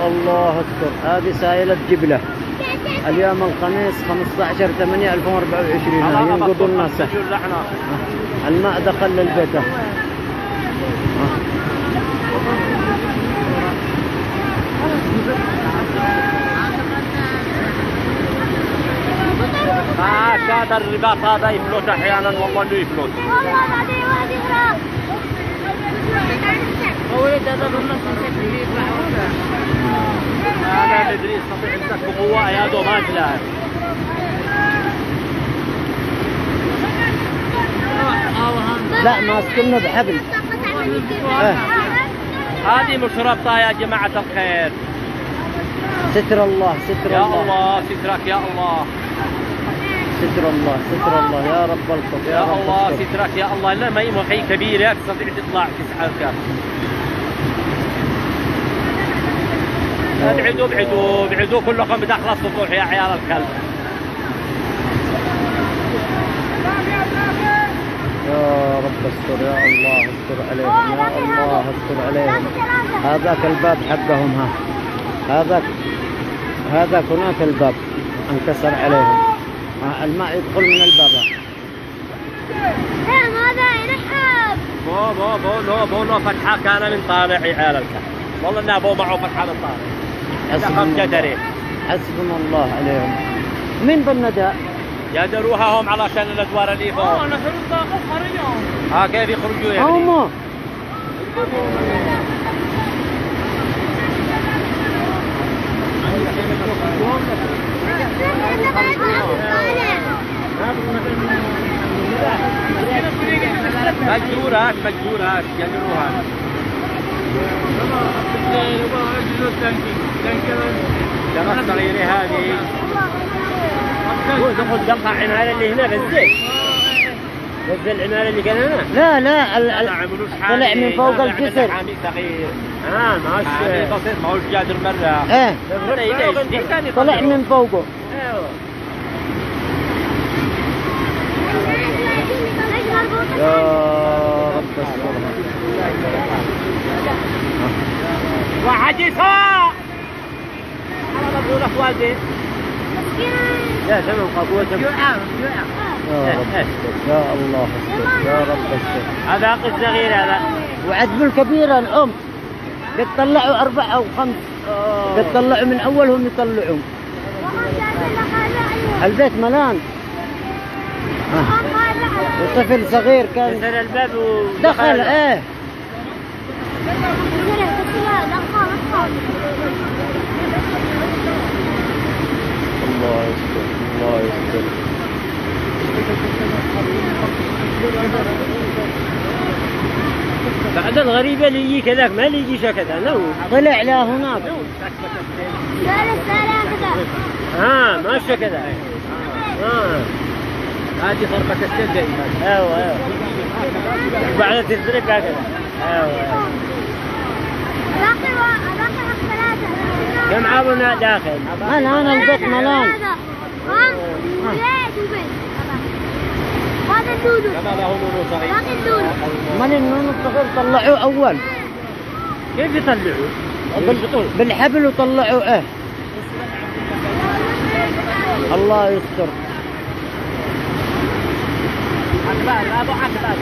يا الله استر. هذه سائلة جبلة. اليوم الخميس 15/8/2024. ينقضوا الناس. الماء دخل للبيت. ما كاد الرباط هذا يفلوت احيانا، والله انه يفلوت. والله بعدين واحد يغرق. هذا ادريس يستطيع يمسك بقوه يا دوب ما تلاعب. لا ماسكنه بحبل. هذه مش ربطه يا جماعه الخير. ستر الله، ستر يا الله، الله سترك يا الله، ستر الله، ستر الله يا رب الطف، يا الله سترك يا الله. لا ما هي وحي كبيرة تستطيع تطلع تسعة الكاس. ابعدوا ابعدوا ابعدوا كلكم بداخل السطوح يا عيال الكلب. يا رب استر، يا الله استر عليهم، يا الله استر عليهم. هذاك الباب حقهم، ها هذاك، هذاك هناك الباب انكسر عليهم. الماء يدخل من الباب. هذا ينحب. بو بو بو لو بو لو فتحة كان من طالع يا عيال الكلب. والله انه بو معه فتحة من طالع. حسبنا، حسبنا الله عليهم. مين بالنداء؟ يدروها هم علشان الادوار اللي فوق. نحن الطاقة خرجوا. ها كيف يخرجوا يعني؟ هم مجدورات مجدورات يدروها. جرس صغيرة هذه. دخل العمالة اللي هنا غزة. غزة العمالة اللي كان هنا. لا لا طلع من فوق الجسر. حامي صغير. ماش حامي بسيط، ما هوش قادر مرة. ايه طلع من فوقه. يا رب استر. واحد يسوع. على مبلولك والدي. لا تمام قوة. يا رب استر، يا الله استر، يا رب استر. هذا عقل صغير هذا. وعذبوا الكبيرة الأم. قد طلعوا 4 أو 5. قد طلعوا من أولهم يطلعوا. البيت ملان. وطفل صغير كان كسر الباب دخل. ايه الله يستر، الله يستر. بعد الغريبة اللي يجي كذاك ما اللي يجيش كذا. نو طلع لا هناك. لا ماشي كذا. هذه ضربة السيل دائما. ايوه ايوه بعد تضرب هكذا. ايوه كم عابنا داخل؟ ملان البيت ملان. هذا النونو. كما له نونو صغير. هذا النونو. من النونو الصغير طلعوه أول. كيف يطلعوه؟ بالحبل وطلعوه. ايه الله يستر. عقبال ابو عقبال.